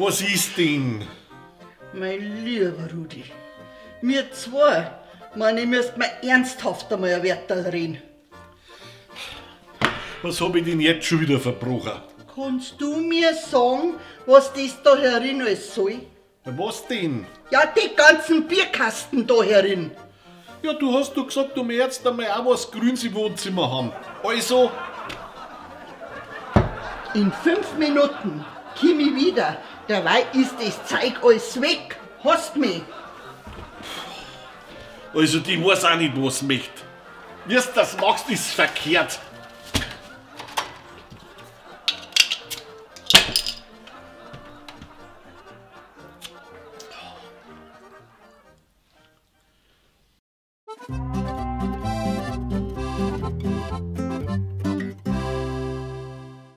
Was ist denn? Mein lieber Rudi, mir zwei, meine, ich müsst mir ernsthaft einmal ein Werterl reden. Was hab ich denn jetzt schon wieder verbrochen? Kannst du mir sagen, was das da herin alles soll? Was denn? Ja, die ganzen Bierkasten da herin. Ja, du hast doch gesagt, du möchtest einmal auch was Grünes im Wohnzimmer haben. Also, In 5 Minuten komm ich wieder. Dabei ist das Zeug alles weg. Hast mich. Also die weiß auch nicht, was sie möchte. Wie's das machst, ist verkehrt.